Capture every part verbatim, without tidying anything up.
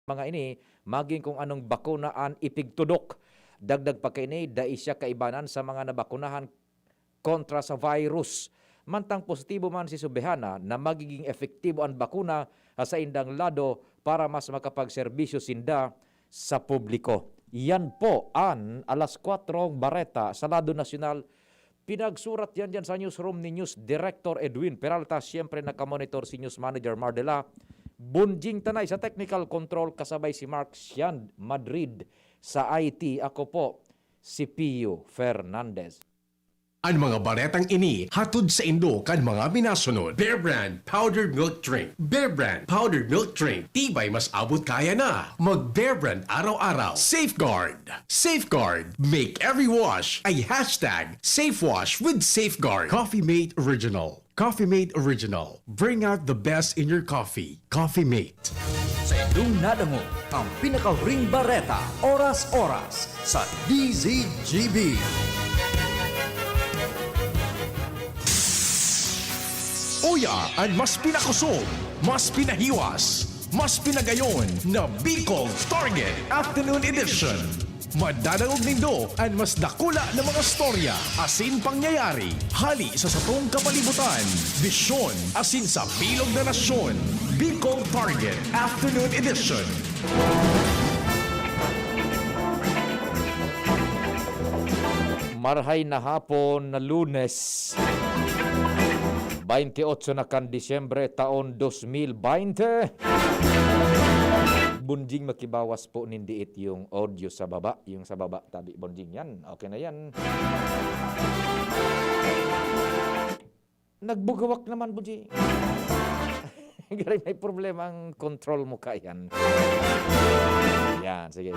mga ini, maging kung anong bakuna an ipigtudok. Dagdag pa kaini, dai siya kaibanan sa mga nabakunahan kontra sa virus. Mantang positibo man si Subehana na magiging epektibo an bakuna sa saindang lado para mas makapagserbisyo sinda sa publiko. Yan po an alas kwatrong bareta sa lado nasyonal. Pinagsurat yan dyan sa newsroom ni News Director Edwin Peralta. Siyempre, nakamonitor si News Manager Mardela Bunjing Tanay sa technical control, kasabay si Mark Sian Madrid sa I T. Ako po, si Pio Fernandez. An mga baretang ini hatod saindo kan mga minasunod: Bear Brand Powdered Milk Drink. Bear Brand Powdered Milk Drink. Tibay mas abot kaya na. Mag Bear Brand araw-araw. Safeguard. Safeguard. Make every wash a hashtag safe wash with Safeguard. Coffee Mate Original. Coffee Mate Original. Bring out the best in your coffee. Coffee Mate. Sa inyong nadangog ang pinakahuring bareta, oras-oras, sa D Z G B. Uya an mas pinakusog, mas pinahiwas, mas pinagayon na Bicol Target Afternoon Edition. Madadangog nindo an mas dakula na mga storya asin pangyayari hali sa satong kapalibutan, bisyon asin sa bilog na nasyon. Bicol Target Afternoon Edition. Marhay na hapon na Lunes, baynte otso na kan Disyembre, taon dos mil baynte. Bunjing, makibawas po nin diit yung audio sa baba. Yung sa baba, tabi, Bunjing, yan. Okay na yan. Nagbugawak naman, Bunjing. Gari, may problema ang control mo, kayan. Yan, sige.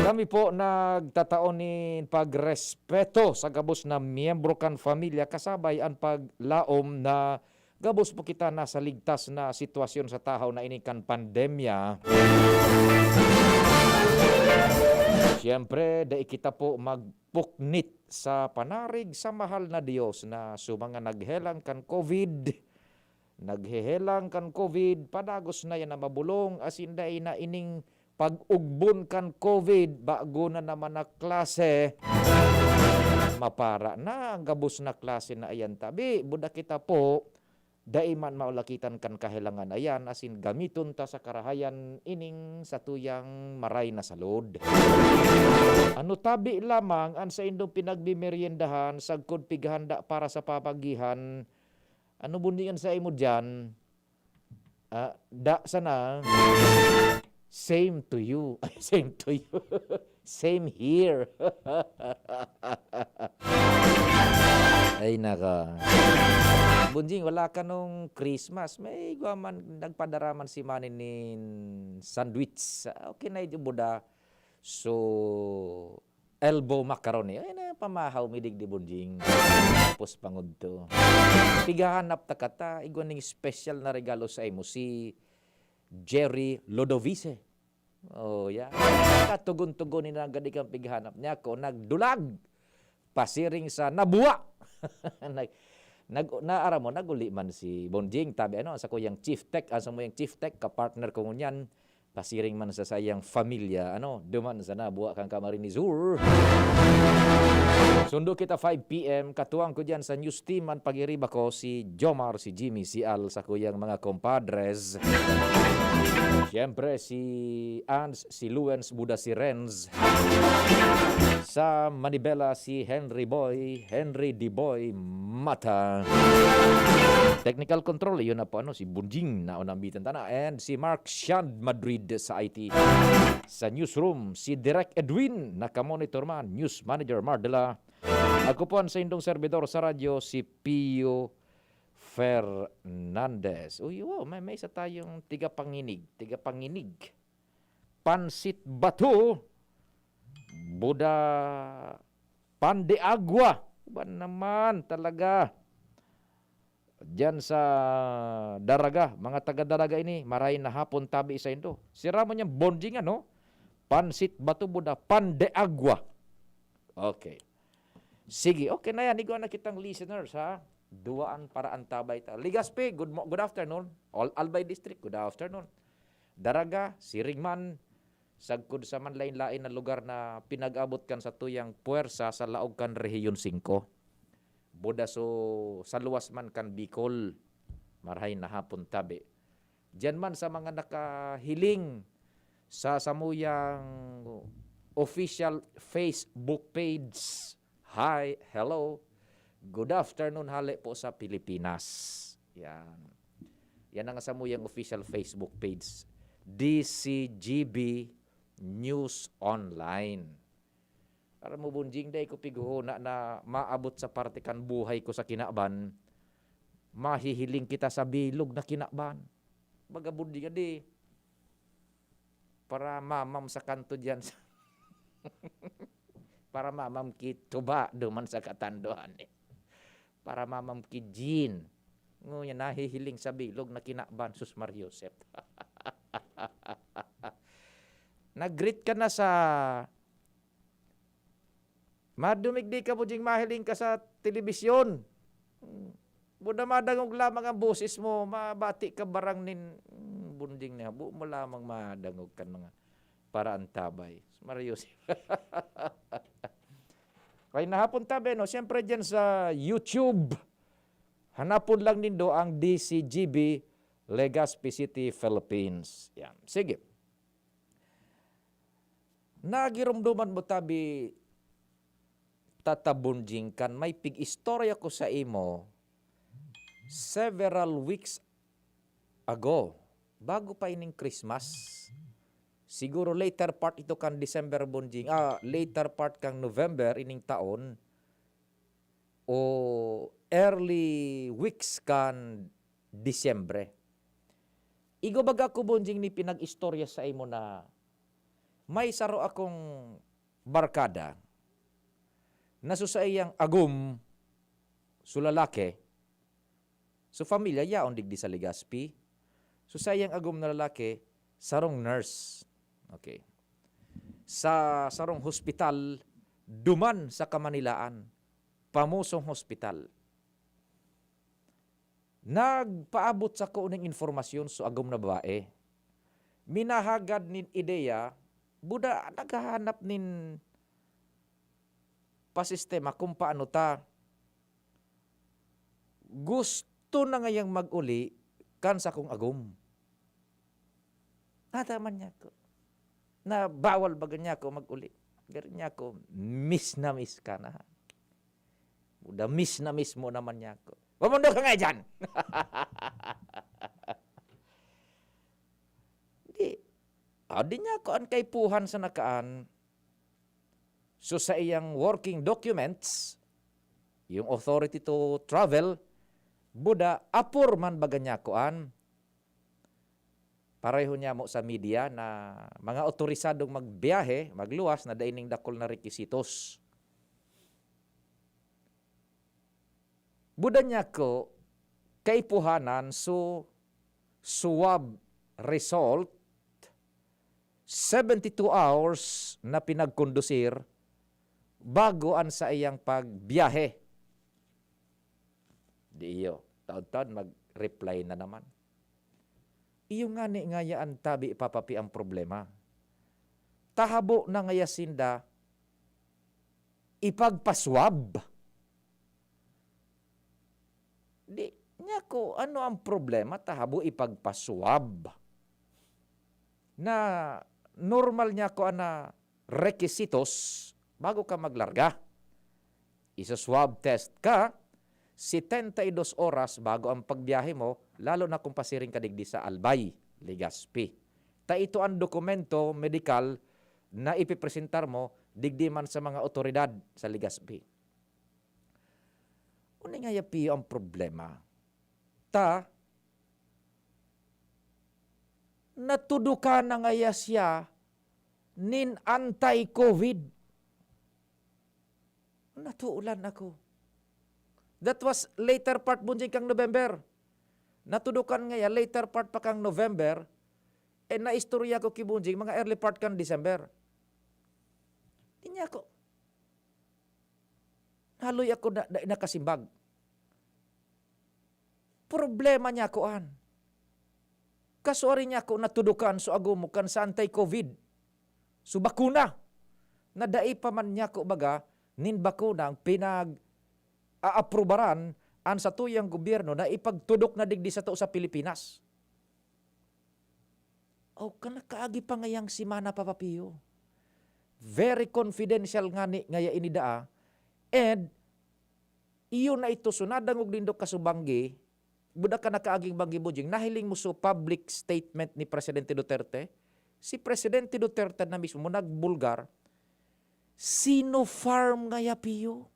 Kami po nagtatao nin pagrespeto sa gabos na miyembro kan pamilya, kasabay an paglaom na gabos po kita nasa ligtas na sitwasyon sa tahaw na ini kan pandemya. Siyempre, dai kita po magpuknit sa panarig sa mahal na Dios na sa mga naghelang kan COVID, naghehelang kan COVID, padagos na yan na mabolong, asin dai na ining pag-ugbon kan COVID, bago na naman na klase. Mapara na ang gabos na klase na iyan tabi. Buda kita po, dai man maulakitan kan kahelangan na iyan, asin gamiton ta sa karahayan ining satuyang maray na salud. Ano tabi lamang an saindong pinagmemeryendahan sagkod pighanda para sa papagihan? Ano bundi an saimo diyan? Ah, da sana. Same to you. Ay, same to you. Same here. Ay, naka. Bunjing, wala ka nung Christmas. May igwa man, nagpadara man si Manny nin sandwich. Okay na, idyo buda. So, elbow macaroni. Ay, na, pamahaw mi digdi, Bunjing. Tapos pangudto. Pighahanap ta kata, igwa ning special na regalo sa imo, si Jerry Lodovice. Oh, ya. Katugon-tugon ni nanggadi kang pighanap niya ko, nagdulag. Pasiring sa nabuwa. Nag, nag, naara mo, naguli man si Bonjing. Tabi, ano, sa kuyang chief tech, ang sa muyang chief tech, kapartner ko ngunyan, pasiring man sa sayang familia, ano, duman sa nabuwa kang Camarines Sur. Sundo kita five P M, katuwang ko dyan sa news team, ang pag-iriba ko, si Jomar, si Jimmy, si Al, sa kuyang mga compadres. Siyempre, si Ans, si Luens, buda si Renz. Sa Manibela, si Henry Boy, Henry D. Boy Mata. Technical control, yun na po, ano, si Bunjing, naunambitan tana. And si Mark Shand Madrid sa I T. Sa newsroom, si Direk Edwin, nakamonitor man, news manager Mardela. Ako po ang sa indong servidor sa radyo, si Pio Fernandez. Uy, wow, may, may isa tayong tigapanginig, tigapanginig. Pansit Bato, Buda, Pan de Agua. Ba naman talaga? Diyan sa Daraga, mga taga Daraga ini, maray na hapon tabi sa indo. Si Ramon niyang bonding, ano? Pansit Bato, Buda, Pan de Agua. Okay. Sige, okay na yan. Igwa na kitang listeners, ha? Duwaan para antabay ta. Legazpi, good mo-, good afternoon. All Albay District, good afternoon. Daraga, siring man, sagkod sa manlain-lain na lugar na pinag-abot kan satuyang puwersa sa laog kan Rehiyon singko. Buda so sa luwas man kan Bicol, marahay na hapon tabi. Diyan man sa mga nakahiling sa samuyang official Facebook page, hi, hello, good afternoon hale po sa Pilipinas. Yan. Yan ang samuyang official Facebook page, D C G B News Online. Aram mo, Bonjing, dai ko pighuhuna na maabot sa parte kan buhay ko sa kinaban, mahihiling kita sa bilog na kinaban. Baga, Bonjing, adi, para mamam sa kanto diyan sa para mamam ki tuba duman sa katanduhan, eh. Para mamam ki Jean. Ngunyan, nahihiling sa bilog na kinaban, sus, Mar Joseph. Nag-greet ka na sa madumigdi ka, Bonjing, mahiling ka sa telebisyon. Hmm. Buda madangog lamang ang boses mo, mabati ka barang nin, hmm, Bonjing, na habo mo lamang madangog kan mga paraantabay. Mar Joseph. Kaya na hapon tabi, no? Siyempre, dyan sa YouTube, hanapon lang nindo ang D C G B, Legazpi City, Philippines. Yan. Sige. Nagiromdoman mo tabi, Tata Bonjing, kan may pig-istorya ko sa imo several weeks ago, bago pa ining Christmas. Siguro later part ito kan December, Bonjing. Ah, later part kan November ining taon o early weeks kan Disyembre. Igwa baga ko, Bonjing, ni pinag-istorya sa imo na may saro akong barkada na so saiyang agom, so lalaki, so pamilya, yaon digdi sa Legazpi. So saiyang agom na lalaki, sarong nurse. Okay. Sa sarong hospital, duman sa Kamanilaan, pamosong hospital. Nagpaabot sako ning impormasyon so agom na babae. Minahagad nin ideya, buda naghahanap nin pasistema kung paano ta gusto na ngayang mag-uli kan sakong agom. Nataman niya ako. Na bawal baga niya ako mag-uli. Garo niya ako, miss na miss ka na. Buda, miss na miss mo naman niya ako. Mamundo ka nga dyan! Di, ah, di niya ako an kaipuhan sa nakaan. So, sa iyang working documents, yung authority to travel, buda, apor man baga niya kuan. Pareho niya mo sa media na mga otorisadong magbiyahe, magluwas na dai ning dakul na rekisitos. Buda niya ko, kaipuhanan, so, swab result, seventy-two hours na pinagkondusir bago an saiyang pagbiyahe. Di iyo, taod-taod mag-reply na naman. Iyo ngani ngaya an tabi, Papa Pi, ang problema. Tahabo na ngaya sinda ipagpaswab. Di, niya ko, ano ang problema? Tahabo ipagpaswab. Na normal niya ko ana requisitos bago ka maglarga. Iso-swab test ka, setenta y dos oras bago ang pagbiyahe mo, lalo na kung pasiring ka digdi sa Albay, Legazpi. Ta ito ang dokumento medikal na ipipresentar mo digdi man sa mga otoridad sa Legazpi. Uning ngaya, Pio, ang problema. Ta, natudukan na ngaya siya nin anti-covid. Natuulan ako. That was later part, Bonjing, kang November. Natudukan ngaya, later part pa kang November, eh, naistorya ko ki Bonjing, mga early part kang December. Di niya ako, haloy ako na, na, nakasimbag. Problema niya, kuan. Kasuari niya ako natudukan so agom mo kan sa anti-covid. So bakuna, na dai pa man niya ako baga nin bakuna ang pinag-aaprubaran an satuyang gobyerno na ipagtudok na digdi sato sa Pilipinas. O, kan nakaagi pa ngayang semana, Papa Pio. Very confidential ngani ngaya ini daa. And iyo na ito, so nadangog nindo kasubanggi, buda ka nakaaging banggi, Bonjing, nahiling mo so public statement ni Presidente Duterte? Si Presidente Duterte na mismo nagbulgar, Sinopharm ngaya, Pio.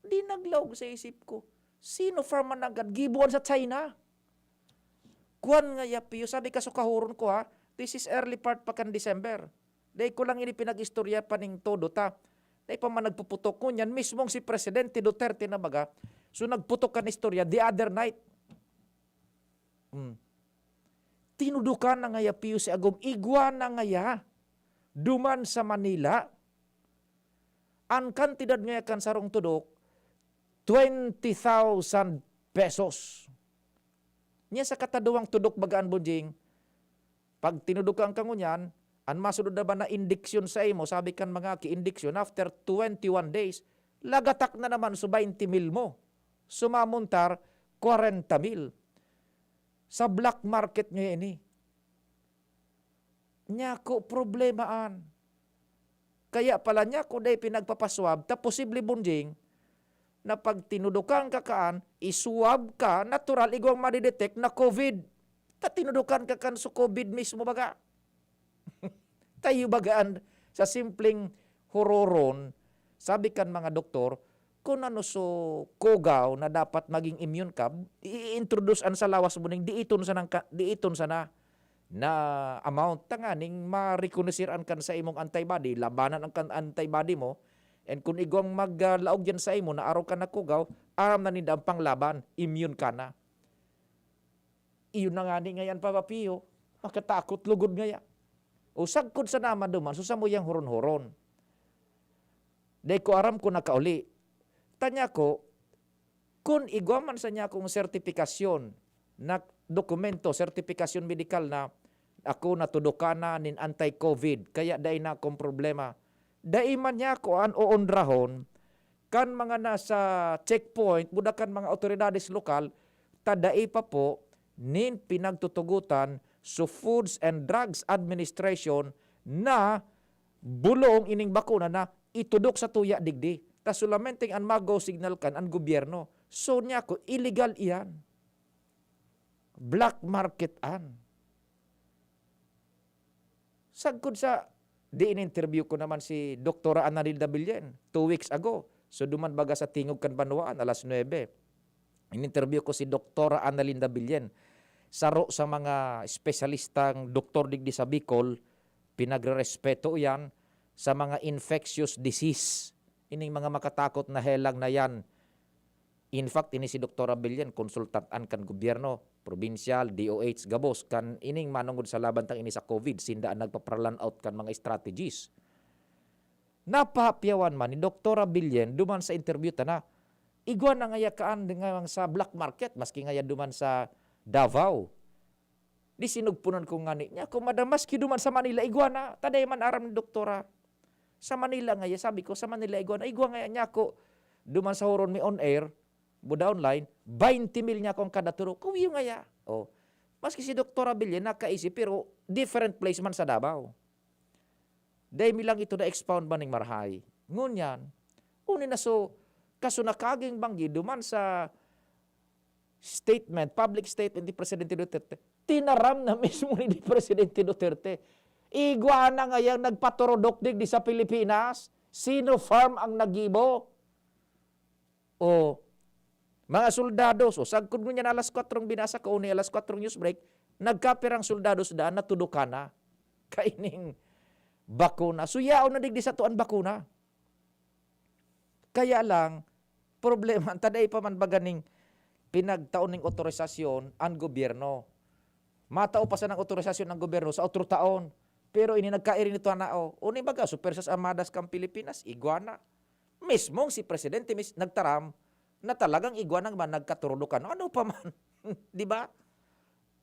Di naglaog sa isip ko. Sinopharm man nanggad, gibuan sa China. Kuan ngaya, Pio, sabi ka, so kahuron ko, ha, this is early part pa kan December. Dai ko lang ini pinag-istorya pa ning todo ta. Dai pa man nagpuputok. Ngunyan, mismong si Presidente Duterte na baga, so nagputok kan istorya the other night. Hmm. Tinudukan na ngaya, Pio, si agom. Igwa na ngaya. Duman sa Manila. An kantidad ngaya kan sarong tudok, twenty thousand pesos. Nya sa kataduwang tudok baga an, Bonjing, pag tinudukan ka ngunyan, an masunod na ba na indiksyon sa imo, sabi kan mga ki-indiksyon, after twenty-one days, lagatak na naman so twenty mil mo. Sumamuntar, kwarenta mil. Sa black market ngaya ini. Nyako, problema an. Kaya pala nyako dai pinagpapaswab, ta posible, Bonjing, na pag tinudukan ka kaan, iswab ka, natural, igwang madidetect na covid. Ta tinudukan ka kan so covid mismo baga. Tayo bagaan sa simpleng hororon, sabi kan mga doktor, kun ano so kugaw na dapat maging immune ka, i-introduce an sa lawas mo ning diiton sana ka, diiton sana na amount, tanganing ma-reconocer an kan sa imong antibody, labanan ang kan antibody mo, and kun igwang maglaog diyan sa imo na arog ka nakugaw, aram na ninda ang panglaban, immune ka na. Iyo na ngani ngayan, Papa Pio, makatakot lugod ngaya. O sagkod sana maduman so samuyang horon-horon. Dai ko aram kun nakauli. Tanya ko, kun igwa man sa niya akong sertipikasyon na dokumento, sertipikasyon medikal na ako natudukan na nin anti-covid, kaya dai na akong problema. Dai man niya ako an oondrahon kan mga nasa checkpoint, buda kan mga awtoridades lokal, ta dai pa po nin pinagtutugotan so Foods and Drugs Administration na bulong ining bakuna na itudok sa tuya digdi. Ta solamente an mag-go signal kan an gobyerno. So, niya ko, illegal iyan. Black market an. Sagkod sa, di in-interview ko naman si Doktora Annalyn Dabillen two weeks ago. So, duman baga sa tingog kan banwaan, alas nuebe. In-interview ko si Doktora Annalyn Dabillen, saro sa mga espesyalistang doktor digdi sa Bicol, pinagrerespeto iyan sa mga infectious disease. Ining mga makatakot na helang na yan. In fact, ini si Doktora Billen, konsultantan kan gobyerno, probinsyal, D O H, gabos, kan ining manongod sa laban tang ini sa covid, sinda an nagpaparlan out kan mga strategies. Napahapyawan man ni Doktora Billen duman sa interview ta na, igwa na ngaya kaan nga sa black market, maski ngaya duman sa Davao. Di sinugpunan ko ngani niya, kung madam, maski duman sa Manila, igwa na, ta dai man aram ni doktora. Sa Manila ngaya, sabi ko, sa Manila, igwa na, igwa ngaya niya ako. Duman sa horon mi on air, buda online, twenty mil niya akong kada turo. Kuwiyo ngaya. Oh. Maski si Doktora Billen, nakaisip, pero different place man sa Davao. Dai mi lang ito na-expound ba ning marahay. Ngunyan, uni na so, kaso nakaging banggi duman sa statement, public statement ni Presidente Duterte, tinaram na mismo ni Presidente Duterte. Igwa na ngayang nagpaturodok digdi sa Pilipinas, Sinopharm ang nagibo. O, mga soldados, o, sagkod ngunyan alas kwatrong binasa ko, uni alas kwatrong news break, nagkapirang soldados daan na tudukan na kaining bakuna. So, yaon na digdi sa tuan bakuna. Kaya lang, problema, ta dai pa man ba ganing pinagtao ning otorisasyon ang gobyerno. Matao pa sanang otorisasyon ang gobyerno sa otro taon. Pero ini nagkairi nito, anao. Uni baga, so Persas Armadas kan Pilipinas, igwa na. Mismong si Presidente mis-, nagtaram na talagang igwa nang man nagkaturudukan. Ano pa man? Di ba?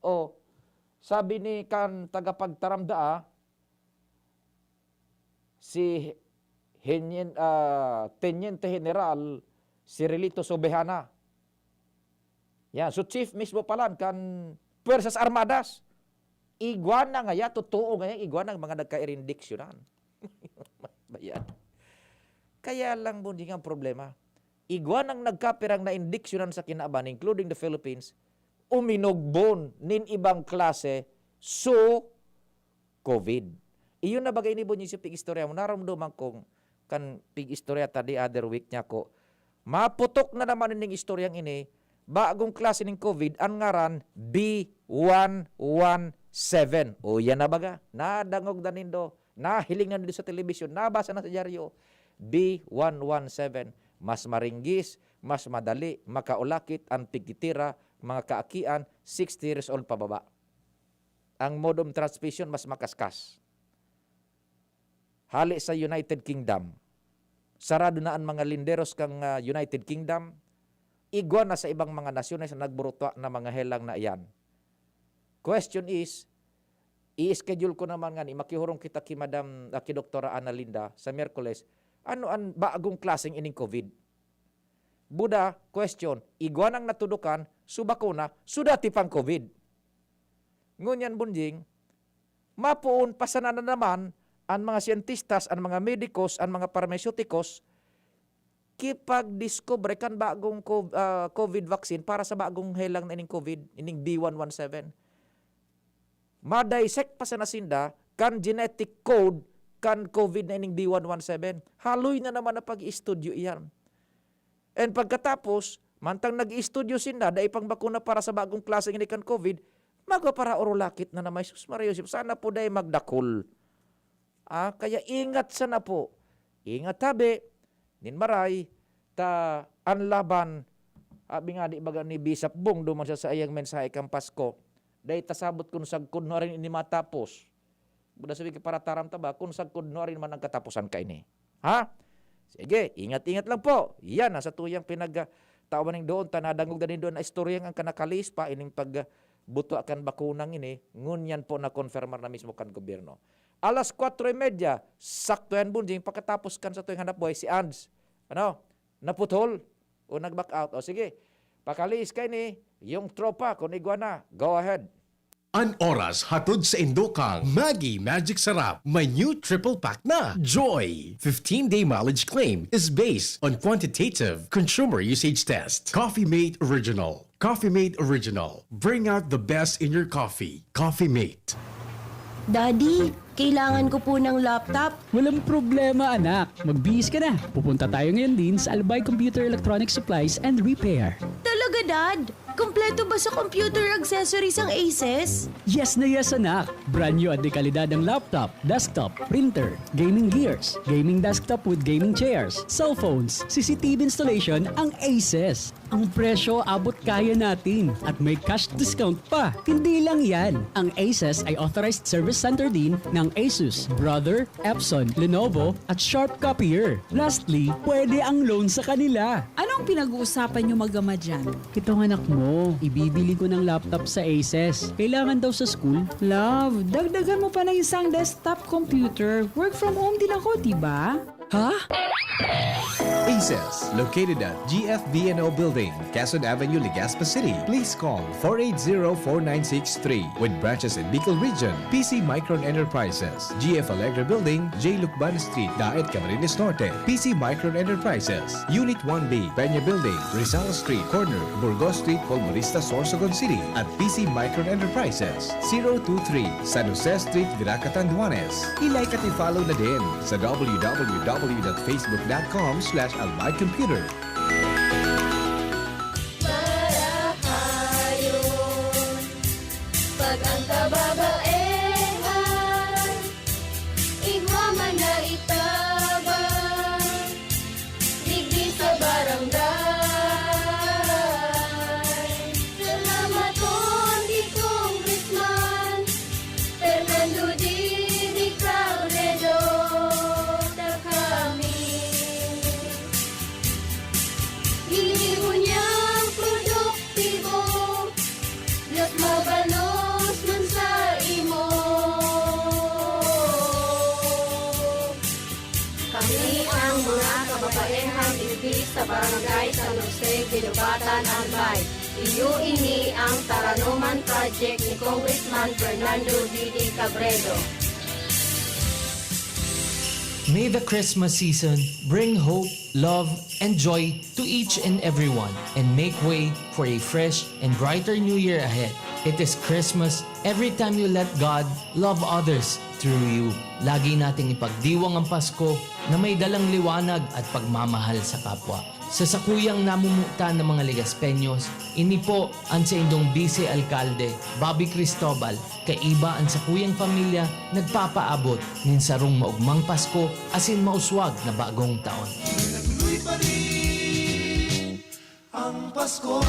O, sabi ni kan tagapagtaram daa, si Henyen-, ah, Teniente General Cirilito Sobejana. Yan. So, chief mismo palan kan Puwersas Armadas. Igwa na ngaya, totoo ngaya, igwa na mga nagkaindiksyonan. Bayan. Kaya lang, Bonjing, ang problema. Igwa nang nagkapirang naindiksyonan sa kinaban, including the Philippines, uminugbon nin ibang klase, so, COVID. Iyon na bagay ni Bonjing sa pig-istorya mo. Naramdaman kong kan pig-istorya ta the other week niya ko. Maputok na naman ining istoryang ini, bagong klase ning COVID, an ngaran B one one seven. O, yan na baga. Nadangog na nindo, nahiling na nindo sa telebisyon, nabasa na sa dyaryo. B one one seven. Mas maringgis, mas madali, makaulakit an pigtitira, mga kaakian, sixty years old pababa. Ang mode of transmission mas makaskas. Hale sa United Kingdom, sarado na an mga linderos kan, ah, United Kingdom. Igwa na sa ibang mga nasyones na nagburutwa na mga helang na iyan. Question is, i-schedule ko naman ngani, makihurong kita ki Madam, ah, ki Doktora Ana Linda sa Miyerkules, ano an bagong klaseng ining COVID? Buda, question, igwa nang natudukan, so bakuna, so dati pang COVID. Ngunyan, Bonjing, mapoon pa sana na naman an mga siyentistas, an mga medikos, an mga parmaseutikos, kipagdiskubre kan bagong co-, ah, COVID vaccine para sa bagong helang na ining COVID, ining B one one seven. Ma-dissect pa sana sinda kan genetic code kan COVID na ining B one one seven. Haloy na naman na pag-istudyo iyan. And pagkatapos, mantang nag-istudyo sinda, dai pang bakuna para sa bagong klase ini kan COVID, magwa para orolakit na naman. Sus Maria Joseph, sana po dai magdakul. Ah, kaya ingat sana po. Ingat tabi, nin maray, ta an laban, abi nga, di baga ni Bisap Bong duman sa saiyang mensahe kan Pasko, dai ta sabot kun sagkod na rin ini matapos. Buda sabi ka para taram ta ba, kun sagkod na rin man ang katapusan kaini. Ha? Sige, ingat-ingat lang po. Yan, nasa tuyang pinag-, tawan ning doon, ta nadangog na nin doon na istorya ang kanakalis pa, ining pag, ah, buto kan bakunang ini, ngunyan po na-confirmar na mismo kan gobyerno. Alas kwatro y media, sakto yan, Bunjing, pagkatapos kan sa tuwing hanap buhay, si Ands, ano, naputol o nag-back out. O sige, pakaliis kaini, yung tropa, kung igwa na, go ahead. An oras hatod sa indo kan Maggi Magic Sarap. May new triple pack na. Joy! Fifteen-day mileage claim is based on quantitative consumer usage test. Coffee Mate Original. Coffee Mate Original. Bring out the best in your coffee. Coffee Mate. Daddy, kailangan ko po ng laptop. Walang problema, anak. Magbihis ka na. Pupunta tayo ngayon din sa Albay Computer Electronic Supplies and Repair. Talaga, Dad? Kompleto ba sa computer accessories ang Aces? Yes na yes, anak. Brand new at de kalidad ang laptop, desktop, printer, gaming gears, gaming desktop with gaming chairs, cellphones, C C T V installation ang Aces. Ang presyo abot kaya natin at may cash discount pa. Hindi lang yan, ang Aces ay authorized service center din ng Asus, Brother, Epson, Lenovo, at Sharp Copier. Lastly, pwede ang loan sa kanila. Anong pinag-uusapan niyo mag-ama dyan? Itong anak mo, ibibili ko ng laptop sa Aces. Kailangan daw sa school. Love, dagdagan mo pa ng isang desktop computer. Work from home din ako, di ba? Ha? Aces, located at G F V N O Building, Quezon Avenue, Legazpi City. Please call four eight zero, four nine six three. With branches in Bicol Region, P C Micron Enterprises, G F Alegre Building, J Lucban Street, Daet, Camarines Norte. P C Micron Enterprises, Unit one B, Peña Building, Rizal Street, corner Burgos Street, Polvorista, Sorsogon City. At P C Micron Enterprises, zero two three, San Jose Street, Virac, Catanduanes. I-like at i-follow na din sa w w w dot facebook dot com slash albay computer. Marahayon, pag ang kababaehan, igwa man na itabang, digdi sa barangay. Salamaton ki Congressman Fernando Didi Cabredo, ta kami Baehan L B sa Barangay San Jose, Guinobatan, Albay. Iyo ini ang Taranoman Project ni Congressman Fernando Didi Cabredo. May the Christmas season bring hope, love, and joy to each and everyone and make way for a fresh and brighter new year ahead. It is Christmas every time you let God love others through you. Lagi nating ipagdiwang ang Pasko na may dalang liwanag at pagmamahal sa kapwa. Sa sakuyang namumutan ng mga Legaspeños, ini po ang saindong Vice Alkalde, Bobby Cristobal, kaiba ang sakuyang pamilya nagpapaabot nin sarong maugmang Pasko asin mauswag na bagong taon. Tuloy pa rin ang Pasko.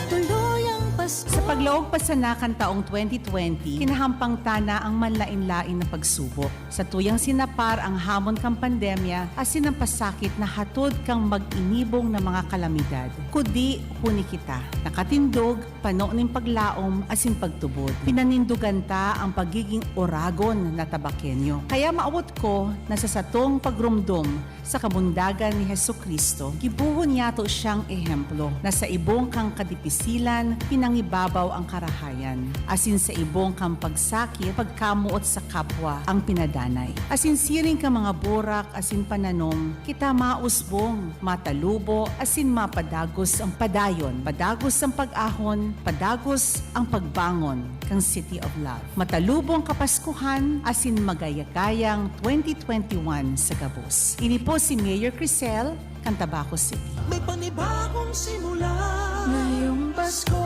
Tuloy ang Pasko. Sa paglaog pa sana kan taong twenty twenty, kinahampang ta na ang manlaen-laen na pagsubok. Satuyang sinapar ang hamon kan pandemya asin ang pasakit na hatod kan mag-inibong na mga kalamidad. Kundi huni kita, nakatindog, pano nin paglaom asin pagtubod. Pinanindogan ta ang pagiging oragon na Tabaqueño. Kaya maawot ko na sa satong pagromdom sa kabundagan ni Jesu-Cristo, gibohon niyato siyang ehemplo na sa ibong kan kadipisilan, pinangibabaw ang karahayan, asin sa ibong kan pagsakit, pagkamoot sa kapwa ang pinadanay. Asin siring kan mga burak asin pananom, kita mausbong, matalubo, asin mapadagos ang padayon, padagos ang pag-ahon, padagos ang pagbangon kan City of Love. Matalubo ang Kapaskuhan asin magayagayang twenty twenty-one sa gabos. Ini po si Mayor Crisel kan Tabaco City. May panibagong simula. Ngayong Pasko.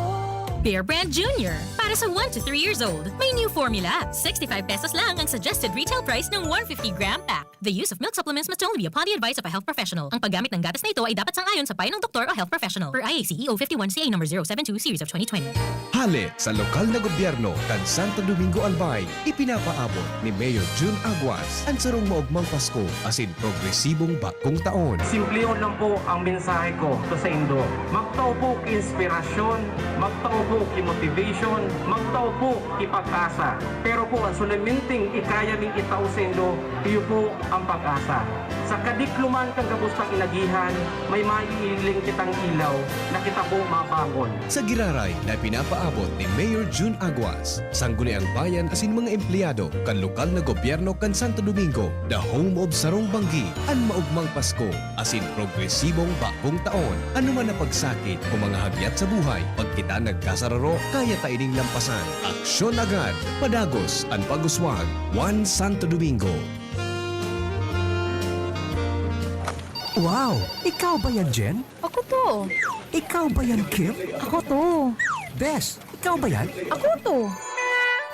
Bear Brand Junior. Para sa one to three years old, may new formula. Sixty-five pesos lang ang suggested retail price ng one fifty gram pack. The use of milk supplements must only be upon the advice of a health professional. Ang paggamit ng gatas na ito ay dapat sang-ayon sa payo ng doktor o health professional. Per I A C E O fifty-one C A number zero seven two series of twenty twenty. Hale sa lokal na gobyerno kan Santo Domingo, Albay, ipinapaabot ni Mayor Jun Aguas an sarong maogmang Pasko asin progresibong bagong taon. Simplihon lang po ang mensahe ko to saindo. Magtao po ki inspirasyon, magtao po ki motivation, magtao po ki pag-asa. Pero po, ang solamente kaya ming itao saindo, iyo po ang pag-asa. Sa kadikloman kan gabos tang inagihan, may maiiling kitang ilaw na kita po mabangon. Sa giraray na pinapaabot ni Mayor Jun Aguas, Sangguniang Bayan asin mga empleyado kan lokal na gobyerno kan Santo Domingo, the home of sarong banggi, an maogmang Pasko asin progresibong bagong taon. Anoman na pagsakit o mga hagyat sa buhay, pag kita nagkasararo, kaya ta ining lampasan. Aksyon agad, padagos an pag-uswag. One Santo Domingo. Wow! Ikaw ba yan, Jen? Ako to. Ikaw ba yan, Kim? Ako to. Bes, ikaw ba yan? Ako to.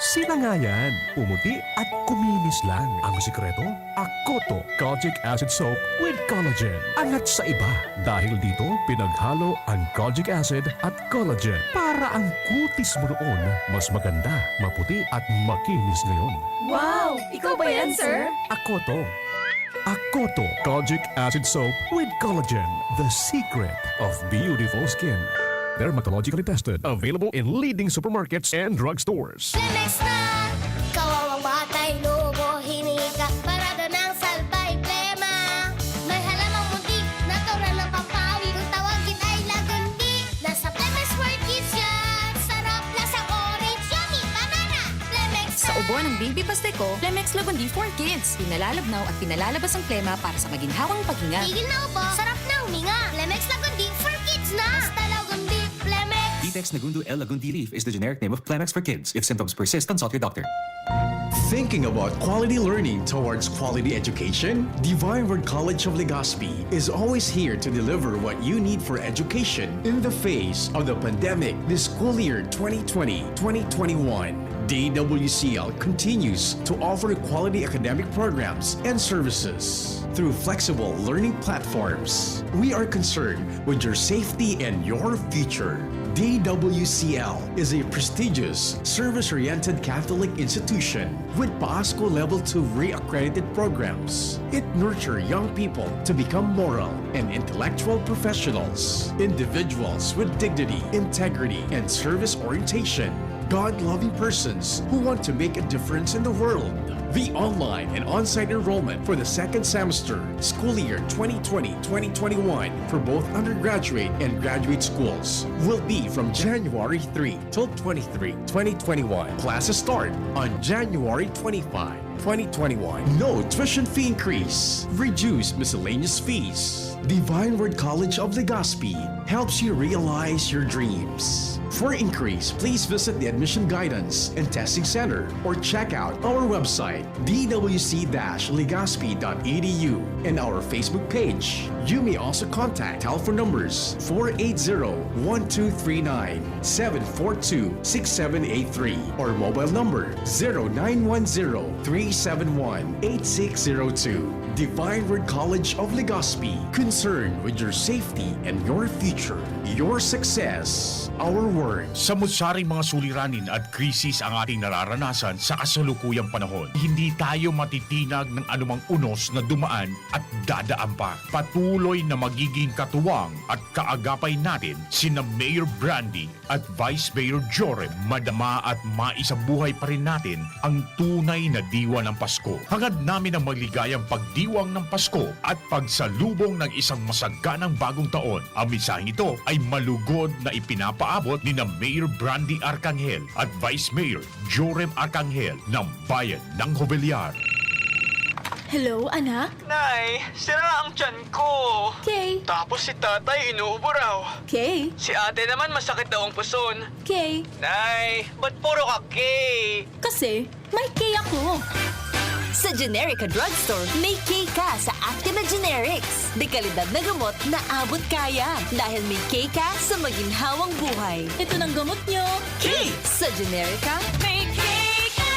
Sila nga yan. Pumuti at kuminis lang. Ang sikreto, Akoto Kojic Acid Soap with Collagen. Angat sa iba. Dahil dito, pinaghalo ang kojic acid at collagen para ang kutis mo noon mas maganda, maputi at makinis ngayon. Wow! Ikaw ba yan, sir? Akoto. Akoto Kojic Acid Soap with Collagen, the secret of beautiful skin. Dermatologically tested. Available in leading supermarkets and drugstores. Flemex na! Kawawang batay, lobo, hinika, parada ng salbay, plema. May halamang muntik, natural ng pampawi. Kung tawagin ay lagundi, nasa Flemex for Kids yan! Sarap, lasang orange, yummy, banana! Flemex Sa ubo ng Baby Pasteco, Flemex Lagundi for Kids. Pinalalabnaw at pinalalabas ang plema para sa maginhawang paghinga. Tigil na ubo, sarap na huminga. Flemex Lagundi for Kids na! Basta Lagundi, Flemex! Ditex Nagundu L Lagundi Leaf is the generic name of Flemex for Kids. If symptoms persist, consult your doctor. Thinking about quality learning towards quality education? Divine Word College of Legazpi is always here to deliver what you need for education in the face of the pandemic this school year twenty twenty, twenty twenty-one. D W C L continues to offer quality academic programs and services through flexible learning platforms. We are concerned with your safety and your future. D W C L is a prestigious, service-oriented Catholic institution with PASCO Level two re-accredited programs. It nurtures young people to become moral and intellectual professionals, individuals with dignity, integrity, and service orientation. God-loving persons who want to make a difference in the world. The online and on-site enrollment for the second semester, school year twenty twenty, twenty twenty-one, for both undergraduate and graduate schools will be from January three till twenty-three, twenty twenty-one. Classes start on January twenty-five, twenty twenty-one. No tuition fee increase. Reduce miscellaneous fees. Divine Word College of Legazpi helps you realize your dreams. For inquiries, please visit the Admission Guidance and Testing Center or check out our website, d w c dash legazpi dot e d u, and our Facebook page. You may also contact telephone numbers four eight zero, one two three nine, seven four two, six seven eight three or mobile number zero nine one zero, three seven one, eight six zero two. Divine Word College of Legazpi, concerned with your safety and your future. Your success, our word. Sa masaring mga suliranin at krisis ang ating nararanasan sa kasalukuyang panahon, hindi tayo matitinag ng anumang unos na dumaan at dadaan pa. Patuloy na magiging katuwang at kaagapay natin sina Mayor Brandy at Vice Mayor Joram. Madama at maisabuhay pa rin natin ang tunay na diwa ng Pasko. Hangad namin ang maligayang pagdiwang ng Pasko at pagsalubong ng isang masaganang bagong taon. Ang mensaheng ito ay malugod na ipinapaabot ni na Mayor Brandy Arcangel at Vice Mayor Joram Arcangel ng Bayan ng Jovellar. Hello, anak? Nay, sira ang tiyan ko. Kay? Tapos si tatay inuubo raw. Kay? Si ate naman masakit daw ang puson. Kay? Nay, ba't puro ka K? Kasi, may K ako. Sa Generica Drugstore, may K ka sa Actimed Generics. De kalidad na gamot na abot kaya. Dahil may K ka sa maginhawang buhay. Ito ng gamot nyo. K! Sa Generica, may K ka!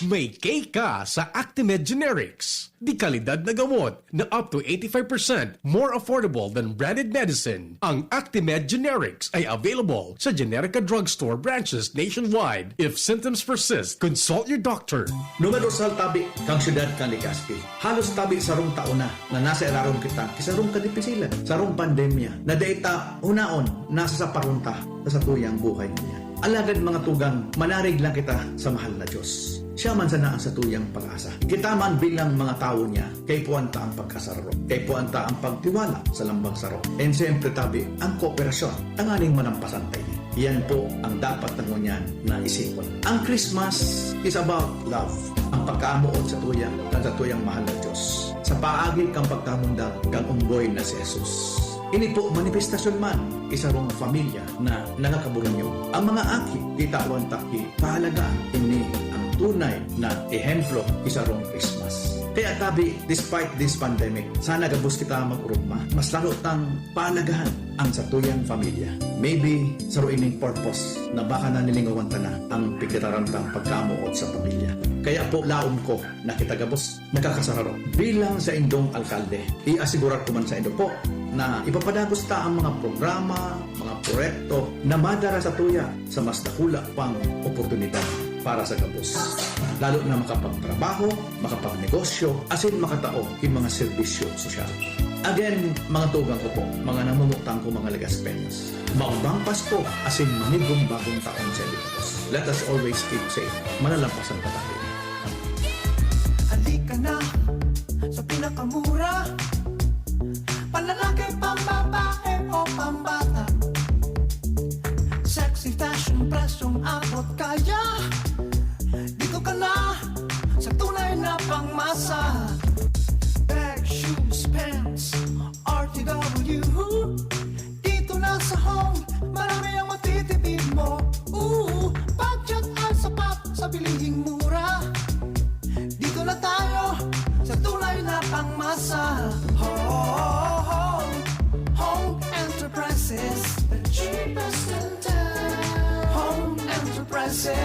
May K ka sa Actimed Generics. De kalidad na gamot na up to eighty-five percent more affordable than branded medicine. Ang Actimed Generics ay available sa Generica Drugstore branches nationwide. If symptoms persist, consult your doctor. Numerosa tabi kan syudad kan Legazpi. Halos tabi sarong taon na na nasa irarom kita ki sarong kadipisilan, sarong pandemya na dai ta hunaon nasasaparon ta sa satuyang buhay ngunyan. Alagad, mga tugang, manarig lang kita sa mahal na Diyos. Siya man sana ang satuyang pag-asa. Kita man bilang mga tawo niya, kaipuhan ta ang pagkasararo. Kaipuhan ta ang pagtiwala sa lambang saro. And siyempre, tabi, ang kooperasyon tanganing manampasan ta ini. Yan po ang dapat na ngunyan na isipon. Ang Christmas is about love. Ang pagkamoot sa tuya, kan sa tuyang mahal na Diyos. Sa paagi kan pagkamundag kan unggoy na si Jesus. Ini po manifestasyon man ki sarong pamilya na nagkakaburunyog. Ang mga aki, kitawan ta ki kahalagahan. Ini ang tunay na ehemplo ki sarong Christmas. Kaya tabi, despite this pandemic, sana gabos kita mag-urugma. Mas lalo tang pahalagahan ang satuyang pamilya. Maybe, saro ining purpose na baka nanilingawan ta na ang pigiraran tang pagkamoot sa pamilya. Kaya po, laom ko na kita gabos nagkakasararo. Bilang saindong alkalde, i-asigurar ko man saindo po na ipapadagos ta ang mga programa, mga proyekto na madara sa tuya sa mas dakula pang oportunidad para sa gabos, lalo na makapagtrabaho, makapagnegosyo, asin makatao ki mga serbisyo sosyal. Again, mga tugang ko po, mga namumutang ko, mga Legazpeños, magbang Pasko asin manigong bagong taon sa Ilocos. Let us always keep safe. Malalampasan pa tayo. Halika na sa pinakamura. Panlalaki, pambabae o pambata. Sexy fashion, presyong abot kaya. Dito ka na sa tunay na pangmasa. Bag, shoes, pants, R T W. Dito na sa Home, marami ang matitipid mo. Ooh, budget ay sapat sa bilihing mura. Dito na tayo sa tunay na pangmasa. Home, Home Enterprises, the cheapest in town. Home Enterprises.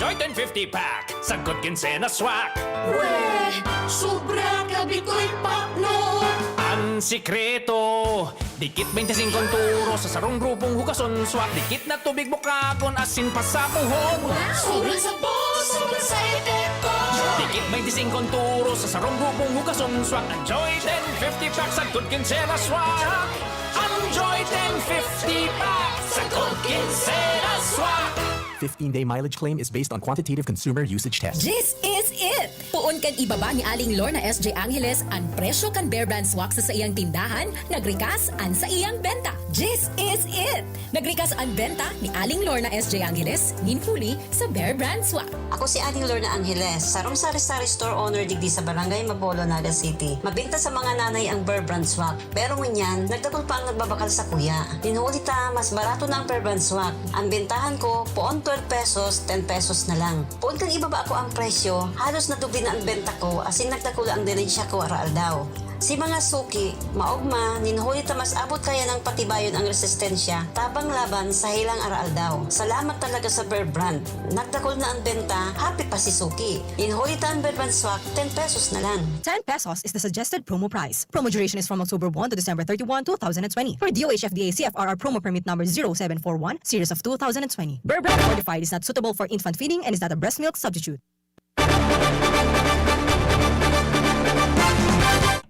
Enjoy ten fifty pack, sagkod kinsenas swak. Weh, sobra ka bitoy pakno. Ang sikreto, dikit bente singko ang turo sa sarong grupong hugason swak. Dikit na tubig bukagon asin pasapuhon. Sobra sa boss, sobra sa epekto. Dikit bente singko ang turo sa sarong grupong hugason swak. Enjoy ten fifty pack, sagkod kinsenas swak. Ang Joy ten fifty pack, sagot kinsera swak. Fifteen-day mileage claim is based on quantitative consumer usage test. This is it! Poon kan ibaba ni Aling Lorna S J Angeles an presyo kan Bear Brand Swak sa saiyang tindahan, nagrikas an saiyang benta. This is it! Nagrikas an benta ni Aling Lorna S J Angeles nin huli sa Bear Brand Swak. Ako si Aling Lorna Angeles, sarong sari-sari store owner digdi sa Barangay Mabolo, Naga City. Mabinta sa mga nanay ang Bear Brand Swak. Pero ngunyan, nagdakul pa ang nagbabakal sa kuya. Nin huli ta, mas barato na ang Bear Brand Swak. Ang bentahan ko, poon twelve pesos, ten pesos na lang. Poon kan ibaba ko ang presyo, halos nadubli na ang benta ko, asin nagdakula ang dirensiya ko araaldaw. Si mga suki, maogma, nin huli ta mas abot kaya nang patibayon ang resistensya, tabang laban sa helang araaldaw. Salamat talaga sa Bear Brand. Nagdakul na ang benta, happy pa si suki. Nin huli ta ang Bear Brand Swak, ten pesos na lang. Ten pesos is the suggested promo price. Promo duration is from October one to December thirty-one, two thousand twenty. For D O H F D A C F R R promo permit number zero seven four one, series of two thousand twenty. Bear Brand Fortified is not suitable for infant feeding and is not a breast milk substitute.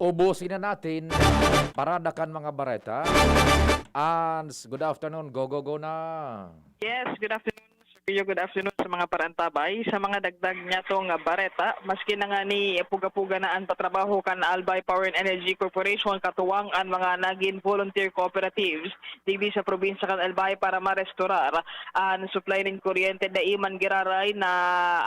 Ubusin na natin, parada kan mga bareta. Ans, good afternoon, go, go, go na. Yes, good afternoon, Sir Pio. Good afternoon sa mga parantabay. Sa mga dagdag niya tong bareta, maski na nga ni puga-puga na an patrabaho kan Albay Power and Energy Corporation, katuwang an mga nagin volunteer cooperatives digdi sa probinsya kan Albay para marestorar an supply nin kuryente, dai man giraray na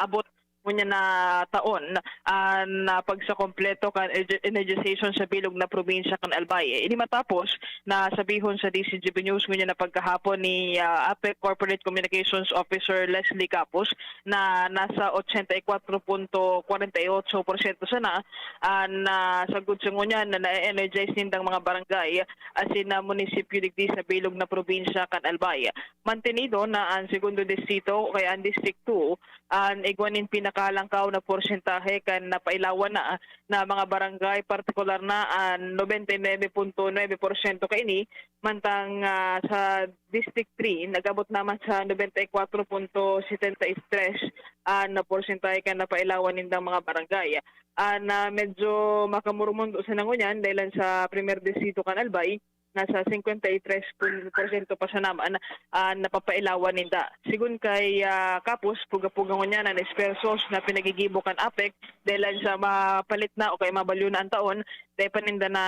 abot ngunyan na taon an ah, pagsakompleto kan ener-, energization sa bilog na probinsya kan Albay. Ini matapos na sabihon sa D C G B News ngunyan na pagkahapon ni ah, APEC Corporate Communications Officer Leslie Capus na nasa ochenta y cuatro punto kwarenta y ocho porsyento sana an ah, sagkod sa ngunyan na na-energize nindang mga barangay asin na munisipyo digdi sa bilog na probinsya kan Albay. Mantenido na an segundo distrito o kaya an District two an igwa nin pinakalangkaw na porsentahe kan napailawan na na mga barangay, partikular na an nobenta y nuebe punto nuebe porsyento kaini, mantang ah, sa District three nag-abot naman sa nobenta y kwatro punto setenta y tres an na porsentahe kan napailawan nindang mga barangay. An ah, medyo makamurumundo sa nangunyan dahil sa primer distrito kan Albay, nasa singkwenta y tres porsyento pa sana man an napapailawan ninda. Sigon kay ah, Kapos, puga-puga ngunyan an esfuerzos na pinagigibo kan APEC dahil sa mapalit na o kaya mabalyo na an taon, dai pa ninda na,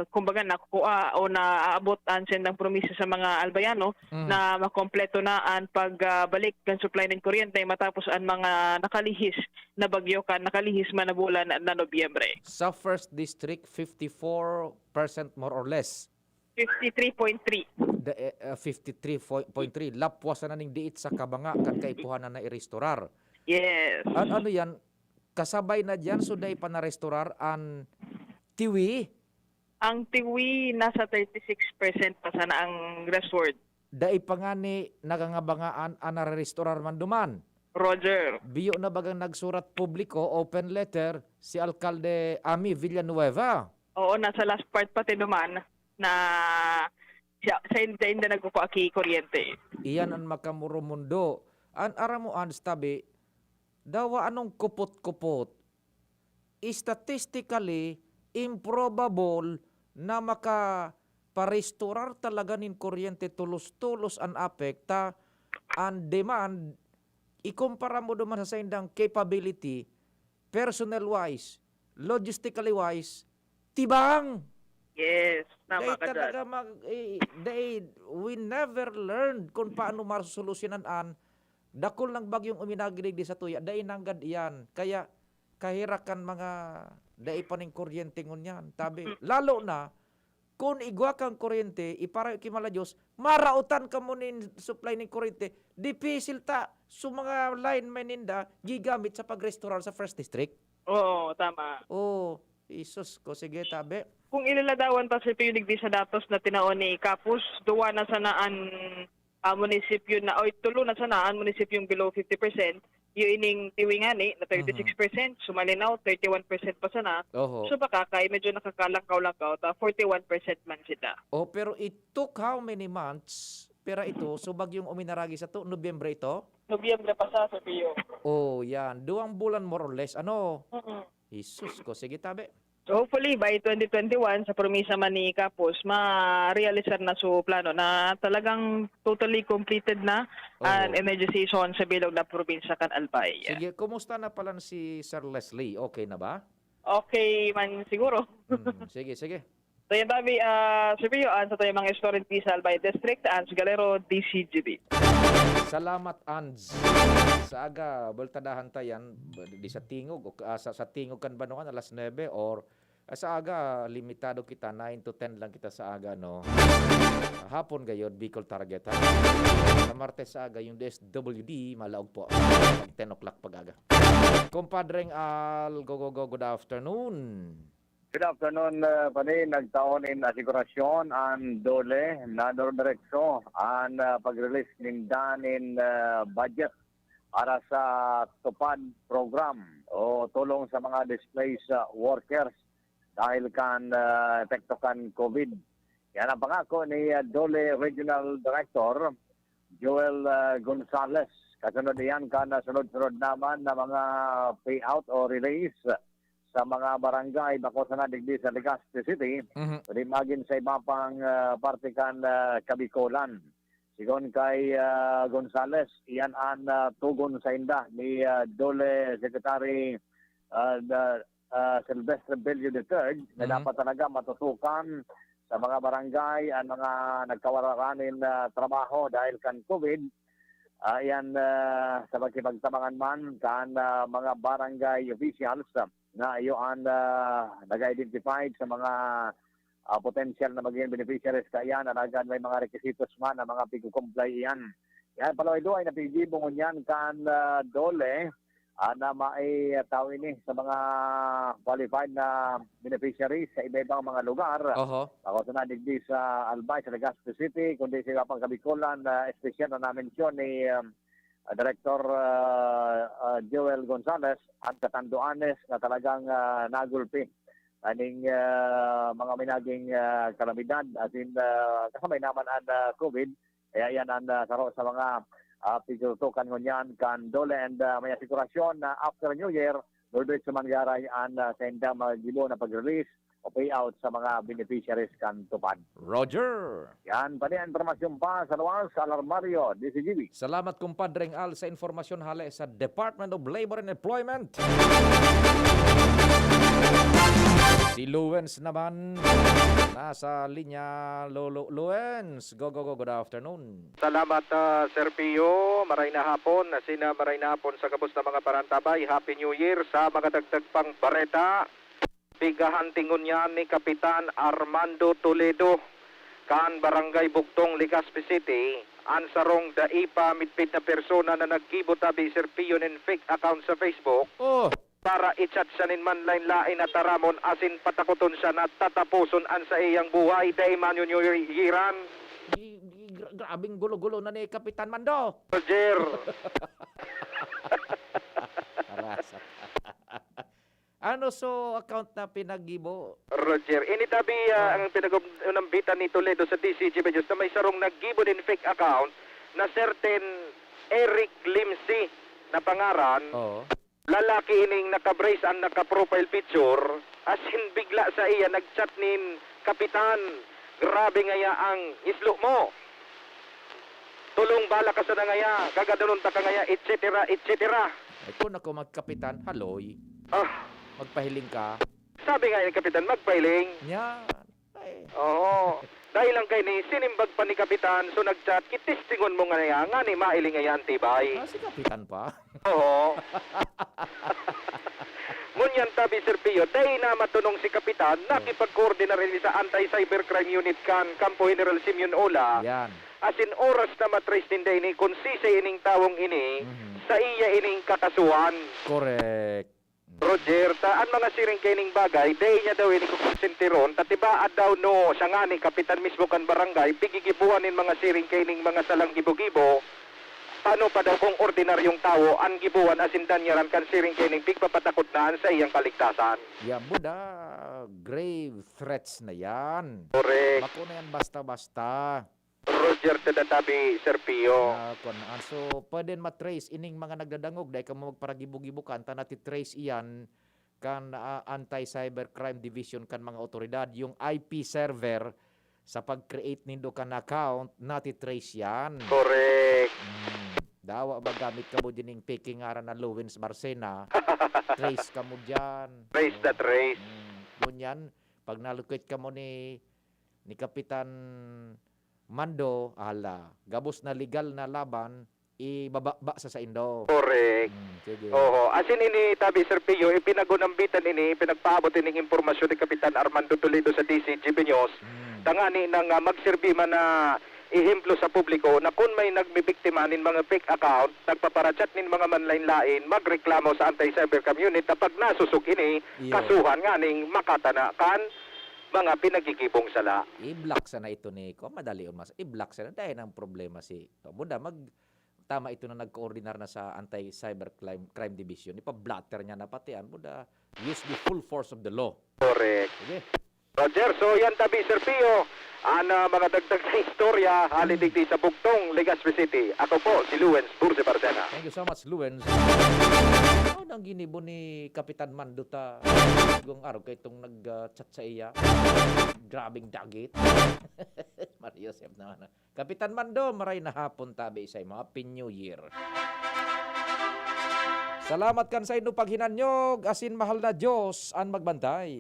kumbaga, nakukua o naaabot an sendang promisa sa mga Albayano na makompleto na an pagbalik kan supply nin kuryente matapos an mga nakalihis na bagyo kan nakalihis man na bulan na Nobyembre. Sa first district, fifty-four percent more or less. Fifty-three point three. The, eh, uh, fifty-three point three. Lapwas na ning diit sa kabanga kan kaipuhan na nairestorar. Yes. An ano yan? Kasabay na dyan, so dai pa narestorar an tiwi? Ang tiwi, nasa thirty-six percent pa sana ang restored. Dai pa ngani nagangabangaan an narerestorar man duman. Roger. Biyo na bagang nagsurat publiko, open letter, si Alkalde Ami Villanueva. Oo, nasa last part pati duman na siya, sa inda, inda nagkukua ki kuryente. Iyan an makamurumundo. An aram mo, Ans, tabi, dawa anong kupot-kupot? Statistically, improbable na makaparestorar talaga nin kuryente tolos-tolos an APEC ta an demand, ikumpara mo duman sa saindang capability, personnel-wise, logistically-wise, tibang! Yes, Dai tama ka dyan. talaga mag, eh, dai, we never learned kung paano masosolusyonan an dakul nang bagyong uminagi digdi sa tuya. Dai nanggad iyan. Kaya, kahirakan mga dai pa ning kuryente ngunyan. Tabi, lalo na, kun igwa kang kuryente, iparayo ki mala Diyos, maraotan kamo nin supply nin kuryente, dipisil ta. So, mga linemen ninda, gigamit sa pagrestorar sa First District. Oo, tama. Oh, Jesus ko. Sige, tabi. Kung ilaladawan ta si Pio digdi sa datos na tinaon ni Kapus, duwa na sana an ah, munisipyo na, oy, tulo na sana an munisipyong below fifty percent. Iyo ining Tiwi ngani na thirty-six percent, Sumalinaw thirty-one percent pa sana. Oho. So baka kay medyo nakakalangkaw-langkaw ta, forty-one percent man sila. Oh, pero it took how many months? Pero ito, so bagyong uminaragi sa to, Nobyembre ito? Nobyembre pa sa, Sir Pio. Oh, yan. Duwang bulan more or less. Ano? Mm-mm. Jesus ko. Sige, tabi. Hopefully, by twenty twenty-one, sa promisa man ni Capus, ma-realisar na su plano na talagang totally completed na an Oo. energization sa bilog na probinsya kan Albay. Sige, kumusta na pala si Sir Leslie? Okay na ba? Okay man siguro. Mm, sige, sige. So, yan, Bobby, ah, Sir Pio, an satuyang mga istorya digdi sa Albay District, Ans Galero, D C G B. Salamat, Ans. Sa aga, bultadahan ta yan, di sa tingog, o, ah, sa, sa tingog kan banwaan, alas nuebe, or, ah, sa aga, limitado kita, nine to ten lang kita sa aga, no? Hapon gayod, Bicol Target, ha? Sa Martes sa aga, yung D S W D, malaog po. Mag ten o'clock pag-aga. Kumpadreng Al, go, go, go, good afternoon. Good afternoon, uh, Pani. Nagtao nin asigurasyon an DOLE na diretso an, uh, pag-release ninda nin, uh, budget para sa TUPAD program o tulong sa mga displaced, uh, workers dahil kan, uh, epekto kan COVID. Yan ang pangako ni, uh, DOLE Regional Director Joel, uh, Gonzales. Kasunod iyan kan, uh, sunod-sunod naman na mga payout o release sa mga barangay, bako sana digdi sa Legazpi City, Mhm. kundi magin sa iba pang, ah, parte kan, ah, Kabicolan. Sigon kay, ah, Gonzales, iyan an, ah, tugon sainda ni, ah, DOLE Secretary, ah, da-, ah, Silvestre Bello the third, na Mhm. dapat talaga matutukan sa mga barangay an mga nagkawararan nin, ah, trabaho dahil kan COVID. Ah, iyan, ah, sa pakikipagtabangan man kan, ah, mga barangay officials, ah, na iyo an, ah, nag-identified sa mga, ah, potensyal na magiging beneficiaries kaiyan, alagad may mga requisitos man na mga pigko-comply iyan. Yan, paluhay-luhay na piggibo ngunyan kan, ah, DOLE, ah, na maitao ini sa mga qualified na beneficiaries sa iba-ibang mga lugar. Oho. Bako sana digdi sa Albay, sa Legazpi City, kundi sa iba pang Kabicolan na espesyal na namensyon ni, um, Director, ah, ah, Joel Gonzales, an katanduanes na talagang, ah, nagulpi aning, ah, mga minaging, ah, kalamidad, asin, ah, kasamay naman an, ah, COVID. Kaya yan an, ah, saro sa mga, ah, pigtutukan ngunyan kan DOLE and, ah, may asigurasyon na after New Year, diretso man garay an, ah, saindang mga gibo na pag-release o payout sa mga beneficiaries kan TUPAD. Roger! Yan, Pani, an impormasyon pa sa luwas, Alarmario, D C G B. Salamat, Kumpadreng Al, sa informasyon hale sa Department of Labor and Employment. Si Luens naman, nasa linya. Lolo Luens, go, go, go, good afternoon. Salamat, ah, Sir Pio. Maray na hapon, asin, ah, maray na hapon sa gabos na mga parantabay. Happy New Year sa mga dagdag pang bareta. Pigahan tingon niya ni Kapitan Armando Toledo, kan Barangay Bugtong, Legazpi City, an sarong dai pa midpid na persona na naggibo tabi, Sir Pio, nin fake account sa Facebook Oh. para i-chat siya nin manlaen-laen na taramon asin patakoton siya na tataposon an saiyang buhay, dai man yun yuyiran. Gi-, gi-, gra-, grabing gulo-gulo na ni Kapitan Mando. Roger. Aras. Ano so account na pinaggibo? Roger, ini tabi, ah, Ah. ang pinag-unambitan ni Toledo sa D C G Videos na may sarong naggibo nin fake account na certain Eric Limsi na pangaran. Oo. Lalaki ining naka-brace and naka-profile picture, asin bigla sa iya nag-chat nin, "Kapitan, grabe ngaya ang islo mo. Tulong bala ka sana ngaya, gagadanon taka ngaya," et cetera, et cetera. Ay, kun ako magkapitan, haloy. Ah. Magpahiling ka. Sabi nga ni Kapitan, magpahiling. Yan. Ay. Oo. Dahil lang kaini, sinimbag pa ni Kapitan, so nag-chat, "Kitistingon mo ngaya, ngani mailing ngaya an tibay." Ah, si Kapitan pa? Oo. Ngunyan tabi, Sir Pio, dai na matunong si Kapitan, Oh. nakipagkoordinar ini sa Anti-Cybercrime Unit kan Kampo General Simeon Ola. Yan. Asin oras na matrace ninda ini, kun sisay ining tawong ini, Mhm. saiya ining kakasuhan. Correct. Roger, ta an mga siring kaining bagay, dai niya daw ini kukonsintiron, ta tibaad daw no, siya ngani kapitan mismo kan barangay, pigigibuhan nin mga siring kaining mga salang gibo-gibo, paano pa daw kung ordinaryong tawo an gibuhan asin danyaran kan siring kaining pigpapatakot na an saiyang kaligtasan? Yan po na, grave threats na yan. Correct. Bako na yan basta-basta. Roger, tada tabi, Sir Pio. Na, kun, ah, so, pwede matrace ining mga nagdadangog, dai kamo magparagibo-gibo kan, ta nati-trace iyan kan, ah, Anti-Cybercrime Division kan mga otoridad, yung I P server sa pag-create nindo kan account, nati-trace yan. Correct. Mm. Dawa ba gamit kamo dining peking ngaran na Lowens Barcena? Trace kamo diyan. Trace the trace. Mm. Ngunyan, pag nalukit kamo ni, ni Kapitan Mando, ala, gabos na legal na laban, ibababa sa saindo. Correct. Mm, sige. Oho. Asin ini, tabi, Sir Pio, ipinagunambitan ini, pinagpaabot ining impormasyon ni Kapitan Armando Toledo sa D C G B News. Mm. Tangani nang, ah, magserbi man na ehemplo sa publiko na kun may nagbibiktima nin mga fake account, nagpaparachat nin mga manlain-lain, magreklamo sa Anti-Cybercrime Unit na pag nasusog ini, Iyo. kasuhan nganing makatana kan mga pinagigibong sala. I-block sana ito ni, ko madali on mas, i-block sana. Dahil ang problema si, muda, mag, tama ito na nagkoordinar na sa Anti-Cybercrime Crime Division. Ipa-blotter niya na pati yan. Muda, use the full force of the law. Correct. Sige. Roger, so yan tabi, Sir Pio, ang, ah, mga dagdag na istorya, hali digdi sa Bugtong, Legazpi City. Ako po, si Lewens Burse Barcena. Thank you so much, Lewens. Ano nang ginibo ni Kapitan Mando ta? Yung araw kay itong nag-chat sa iya. Grabing dagit. Mario Joseph naman. Kapitan Mando, maray na hapon tabi sa imo. Happy New Year. Salamat kan sa inyo paghinanyog, asin mahal na Diyos an magbantay.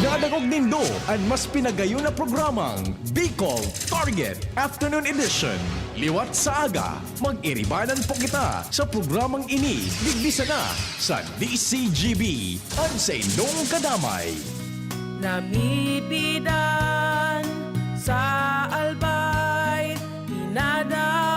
Nadangog nindo an mas pinagayon na programang Bicol Target Afternoon Edition. Liwat sa aga, mag-iribanan po kita sa programang ini, digdi sana sa D C G B, an sa indong kadamay. Namipidan sa